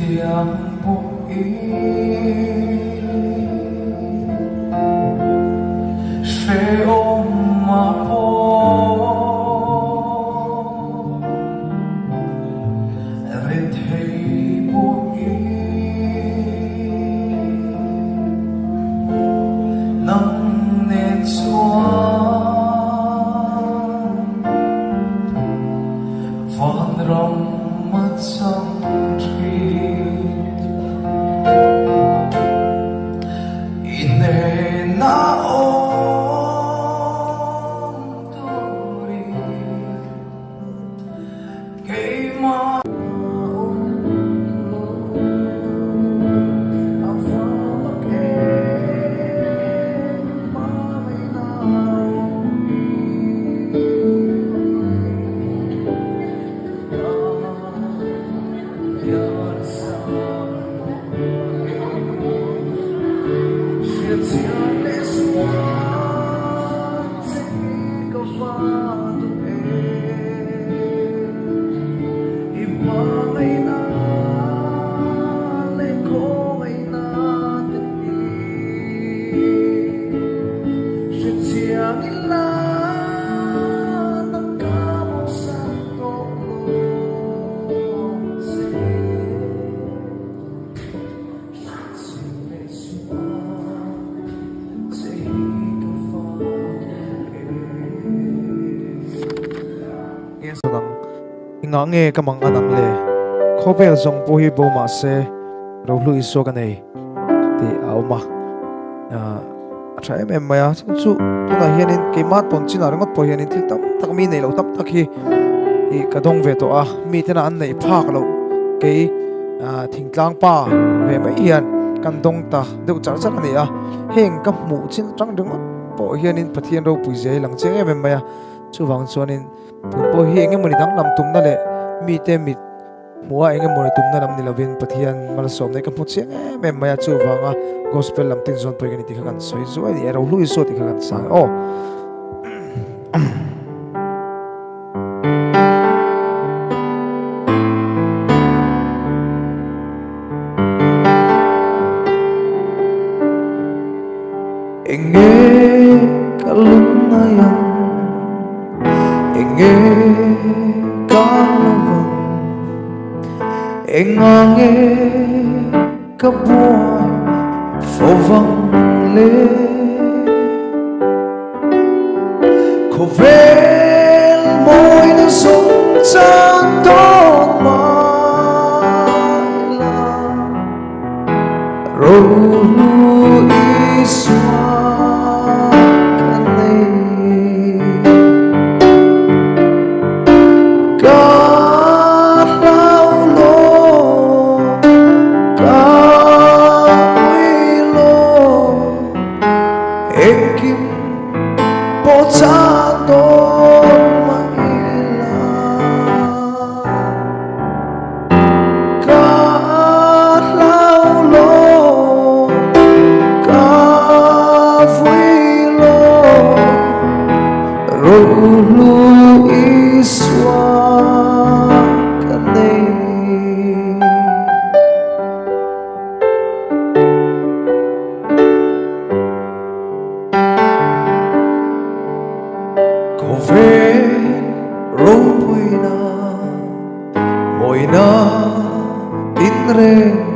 Chutiang pawhin hrehawm a pawh rethei pawhin nang nen chuan Vanram a chang thin. I hnena awm turin keimah awm lo a vak em hmangaihna ropui. Engah nge ka mang an ang le? Khawvel zawng pawh hi bo mah se rohlu Isua ka nei tih a awm a. A tha em em mai a, chuan chu tunah hianin keimah tawn chinah ringawt pawh hianin thil tam tak mi neih loh tam tak hi ih ka dawng ve tawh a, mi tena an neih phak loh kei ah thingtlang pa ve mai hian kan dawng ta deuh char char a ni a, heng ka hmuh chin atang ringawt pawh hianin Pathian ropui zia hi lang chiang em em mai a, chuvang chuanin tun pawh hi eng emawni danglam tumna leh mite mit Hmuh a eng emaw ni tumna lam ni lovin Pathian malsawm nei ka hmu chiang em em mai a, chuvanga Gospel lam tin zawn pawhin ka ni tih kha kan sawi zuai a ni e, rohlu Isua tih kha kan sang e aw. Enge ka lungngai ang Enge ka lovang Engange ka buai fo vang le Khawvel mawina zawng chan dawn mai la Rohlu Isua ka nei. Ka hlau lo, ka ui lo, engkim pawh chan dawn mah ila. Ka hlau lo, ka vui lo, rohlu Isua ka nei. Khawvel ropuina. Mawina tin reng